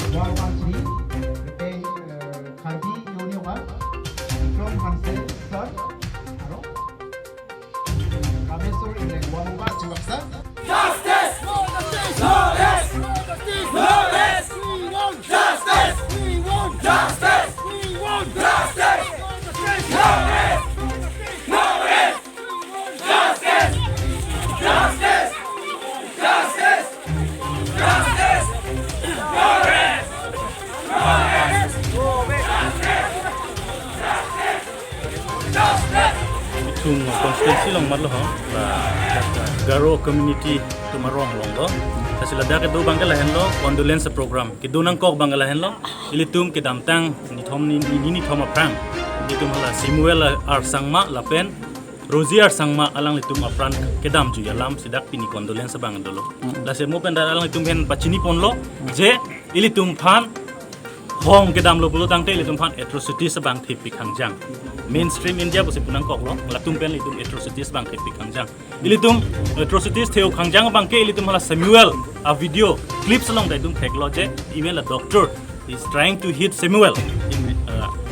113 Karbi Union Vikram Hanse Sir aro Rameswar Imleng Wamuba Chiwaksa. Justice! Justice! Justice! We want justice! We want justice! We want justice! Justice! Justice! Justice! Justice! Justice! Justice! Thung constituency long marlo ho la Garo community tumarong long lo tasila da ke do bangla hen lo condolence program ke do nang kok bangla hen lo ilitum ke damtang ni thom ni ni thom aprang litum hala Samuel R Sangma lapen Rosie R Sangma alang litum apran ke dam ju yalam sidak pini condolence bang dolo la se mo pen alang litum hen pachini pon lo je ilitum phan hong ke dam lo bulo tangte ilitum phan atrocities bang thipi khangjang mainstream India bose punang kok lo latum pen litum atrocities bang thipi khangjang ilitum atrocities theu khangjang bang ke ilitum hala Samuel a video clips along dai dum thek lo je email a doctor is trying to hit Samuel in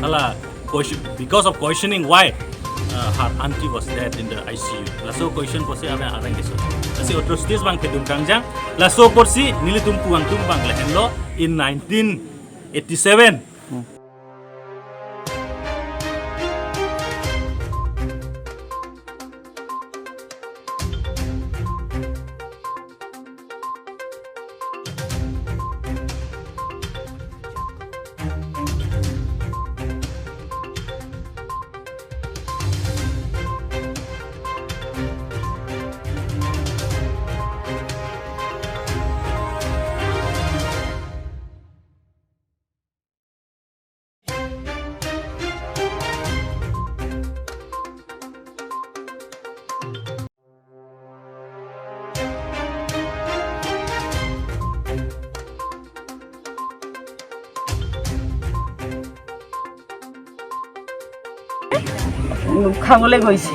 hala question because of questioning why her auntie was dead in the ICU. Laso question pose ame arang keso. Lasi atrocities bang thedum kangjang. Laso porsi nilitum puang tum bang lehen lo in 1987. খাবলৈ গৈছে।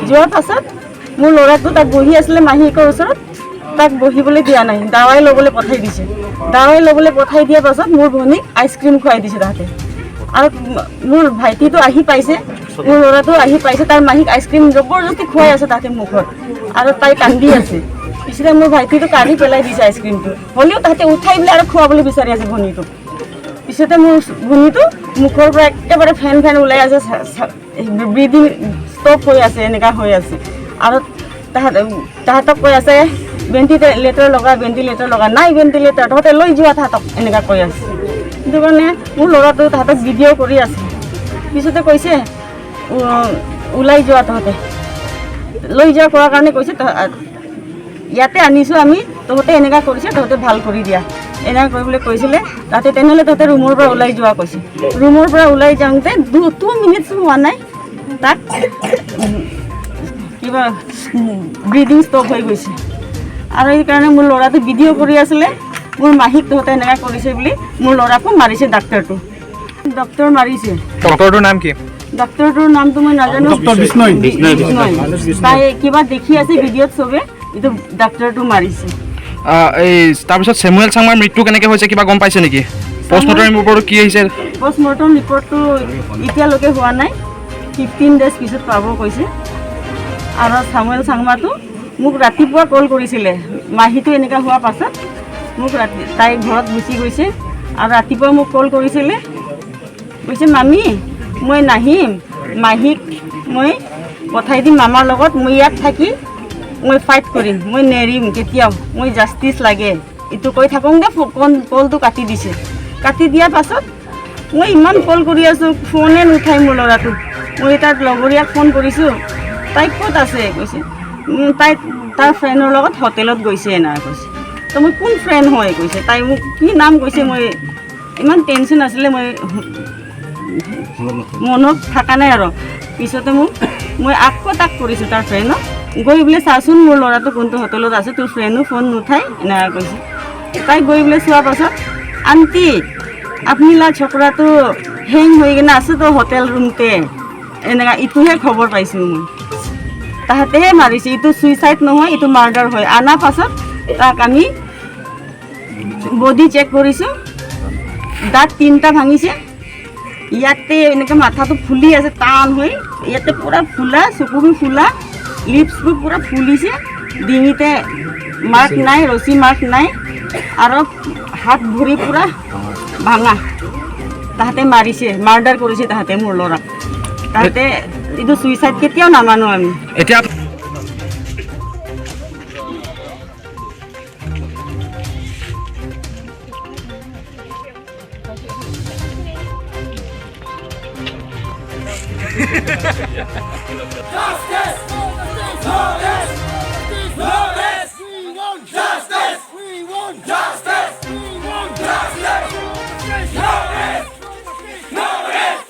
যোৱাৰ পাছত মোৰ ল'ৰাটো তাত বহি আছিলে মাহীয়েকৰ ওচৰত, তাক বহিবলৈ দিয়া নাই, দাৱাই ল'বলৈ পঠাই দিছে। দাৱাই ল'বলৈ পঠাই দিয়াৰ পাছত মোৰ ভনীক আইচক্ৰীম খুৱাই দিছে তাহাঁতে। আৰু মোৰ ভাইটিটো আহি পাইছে, মোৰ ল'ৰাটো আহি পাইছে, তাৰ মাহীক আইচক্ৰীম জবৰদস্তি খুৱাই আছে তাহাঁতে মুখত, আৰু তাই কান্দি আছে। পিছতে মোৰ ভাইটিটো কাঢ়ি পেলাই দিছে আইচক্ৰীমটো, হ'লেও তাহাঁতে উঠাই পেলাই আৰু খুৱাবলৈ বিচাৰি আছে ভনীটোক। পিছতে মোৰ ভনীটো মুখৰ পৰা একেবাৰে ফেন ফেন ওলাই আছে, ব্ৰিডিং ষ্টপ হৈ আছে, এনেকুৱা হৈ আছে। আৰু তাহাঁতক কৈ আছে ভেণ্টিলেটৰ লগা, ভেণ্টিলেটৰ লগা, নাই ভেণ্টিলেটৰ, তহঁতে লৈ যোৱা তাহাঁতক, এনেকুৱা কৈ আছে। সেইটো কাৰণে মোৰ ল'ৰাটো তাহাঁতক ভিডিঅ' কৰি আছে। পিছতে কৈছে ওলাই যোৱা তহঁতে, লৈ যোৱা কোৱাৰ কাৰণে কৈছে ইয়াতে আনিছোঁ আমি, তহঁতে এনেকুৱা কৰিছে, তহঁতে ভাল কৰি দিয়া, এনেকুৱা কৰিবলৈ কৈছিলে। তাতে তেনেহ'লে তহঁতে ৰুমৰ পৰা ওলাই যোৱা কৈছে। ৰুমৰ পৰা ওলাই যাওঁতে 2 মিনিটছ হোৱা নাই, তাক কিবা ব্ৰিডিং ষ্টপ হৈ গৈছে। আৰু সেইকাৰণে মোৰ ল'ৰাটো ভিডিঅ' কৰি আছিলে, মোৰ মাহীক তহঁতে এনেকুৱা কৰিছে বুলি মোৰ ল'ৰাকো মাৰিছে ডাক্তৰটো। ডক্টৰ মাৰিছে। ডক্টৰটোৰ নাম কি? ডক্টৰটোৰ নামটো মই নাজানো। ডক্টৰ বিষ্ণয়। বিষ্ণয়। তাই কিবা দেখি আছে ভিডিঅ'ত চবে, এইটো ডাক্তৰটো মাৰিছে। এই তাৰপিছত চেমুৱেল চাংমাৰ মৃত্যু কেনেকৈ হৈছে কিবা গম পাইছে নেকি? পষ্টমৰ্টম ৰিপৰ্টটো কি আহিছে? পষ্টমৰ্টম ৰিপৰ্টটো এতিয়ালৈকে হোৱা নাই, 15 ডেজ পিছত পাব কৈছে। আৰু চামুৱেল চাংমাটো মোক ৰাতিপুৱা কল কৰিছিলে, মাহীটো এনেকুৱা হোৱাৰ পাছত মোক ৰাতি তাই ঘৰত গুচি গৈছে। আৰু ৰাতিপুৱা মোক কল কৰিছিলে, কৈছে মামী মই নাহিম, মাহীক মই পঠাই দিম মামাৰ লগত, মই ইয়াত থাকি মই ফাইট কৰিম, মই নেৰিম কেতিয়াও, মই জাষ্টিছ লাগে, এইটো কৈ থাকোঁতে কলটো কাটি দিছে। কাটি দিয়াৰ পাছত মই ইমান কল কৰি আছোঁ, ফোনে নুঠাই মোৰ ল'ৰাটো। মই তাৰ লগৰীয়াক ফোন কৰিছোঁ, তাই ক'ত আছে কৈছে, তাই তাৰ ফ্ৰেণ্ডৰ লগত হোটেলত গৈছে এনেকৈ কৈছে। তো মই কোন ফ্ৰেণ্ড হয় কৈছে, তাই মোক কি নাম কৈছে, মই ইমান টেনশ্যন আছিলে, মই মনত থকা নাই। আৰু পিছতে মোক মই আকৌ তাক কৰিছোঁ তাৰ ফ্ৰেণ্ডক, গৈ বোলে চাচোন মোৰ ল'ৰাটো কোনটো হোটেলত আছে, তোৰ ফ্ৰেণ্ডো ফোন নুঠাই এনেকৈ কৈছে। তাই গৈ বোলে চোৱাৰ পাছত আণ্টি আপনিলা ছোকৰাটো হেং হৈ কিনে আছে তো হোটেল ৰুমতে, এনেকুৱা ইটোহে খবৰ পাইছোঁ মই। তাহাঁতেহে মাৰিছে, এইটো চুইচাইড নহয়, এইটো মাৰ্ডাৰ হয়। অনাৰ পাছত তাক আমি বডি চেক কৰিছোঁ, দাঁত 3টা ভাঙিছে। ইয়াতে এনেকৈ মাথাটো ফুলি আছে টান হৈ, ইয়াতে পূৰা ফুলা, চকুবোৰ ফুলা, লিপছবোৰ পূৰা ফুলিছে, ডিঙিতে মাৰ্ক নাই, ৰছী মাৰ্ক নাই, আৰু হাত ভৰি পূৰা ভাঙা। তাহাঁতে মাৰিছে, মাৰ্ডাৰ কৰিছে তাহাঁতে মোৰ ল'ৰাক। তাহাঁতে এইটো চুইচাইড কেতিয়াও নামানো আমি। এতিয়া Justice! No less! No less! We want justice! We want justice!